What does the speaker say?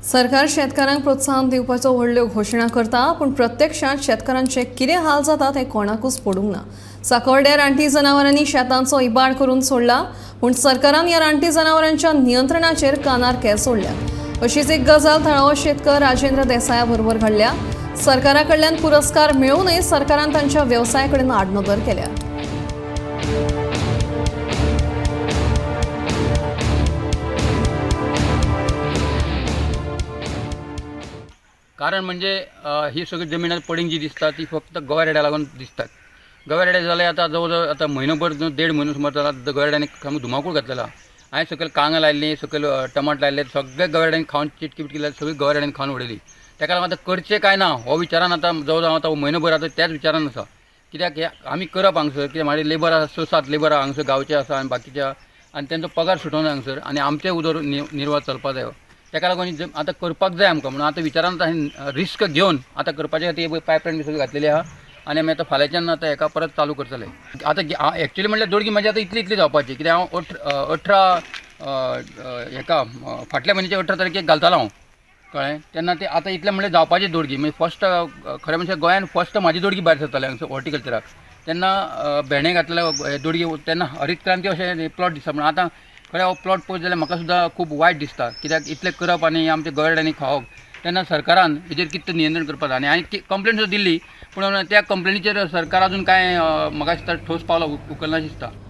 सरकार शेतकारांक प्रोत्साहन दिवपाच्यो व्हडल्यो घोशणा करता, पूण प्रत्यक्षांत शेतकारांचे कितें हाल जाता तें कोणाकूच पडूंक ना. साकोर्ड्या रानटी जनावरांनी शेतांचो इबाड करून सोडला, पूण सरकारान ह्या रानटी जनावरांच्या नियंत्रणाचेर कानार केंस सोडल्या. अशीच एक गजाल थळावो शेतकर राजेंद्र देसाया बरोबर घडल्या. सरकारा कडल्यान पुरस्कार मेळूनय सरकारान तांच्या वेवसाया कडेन आडनदर केल्या. कारण म्हणजे ही सगळी जमीन आता पडींग जी दिसता ती फक्त गवारेड्या लागून दिसतात. गवारेडे जाले आतां जवळ जवळ आतां म्हयनोभर देड म्हयनो सुमार जाला. गवारेड्यांनी सामको धुमाकूळ घातलेलो. हांवें सकयल कांगां लायल्लीं, सकयल टमाट लायल्ले, सगळे गवारेड्यांनी खावन चिटकी बिटकी लायली, सगळी गवारेड्यांनी खावन उडयली. ताका लागून आतां करचें काय ना हो विचारान आतां जवळ जवळ आतां म्हयनोभर आतां त्याच विचारान आसा. कित्याक हे आमी करप हांगसर कित्याक म्हाजे लेबर आसा, स सात लेबर आहा हांगसर, गांवचे आसा आनी बाकीचे आहा आनी तेंचो पगार सुटोना हांगसर आनी आमचें उदर निर्वाह चलपा जायो. ताका लागून आतां करपाक जाय आमकां म्हणून आतां विचारान आतां रिस्क घेवन आतां करपाचे खातीर पायपलायन बी सगळी घातलेली आहा आनी आमी आतां फाल्यांच्यान आतां हेका परत चालू करतले. आतां एक्चुली म्हणल्यार दोडगी म्हाजी आतां इतली इतली जावपाची, कित्याक हांव 18 हेका फाटल्या म्हयन्याच्या 18 तारखेक घालतालो हांव, कळ्ळें? तेन्ना ते आतां इतलें म्हणल्यार जावपाची दोडगी म्हणजे फर्स्ट, खरें म्हणजे गोंयान फर्स्ट म्हाजी दोडगी भायर सरताले हांगसर हॉर्टिकल्चराक. तेन्ना भेंडे घातलेले दोडगी, तेन्ना हरीत क्रांती अशें प्लॉट दिसता. पूण आतां खरें हो प्लॉट पळयत जाल्यार म्हाका सुद्दां खूब वायट दिसता, कित्याक इतलें करप आनी आमचे गवेड्यांनी खावप. तेन्ना सरकारान हेजेर कितें नियंत्रण करपाक जाय. आनी हांवें कंप्लेन सुद्दां दिल्ली, पूण त्या कंप्लेनीचेर सरकार अजून कांय म्हाका दिसता ठोस पावलां उखलना दिसता.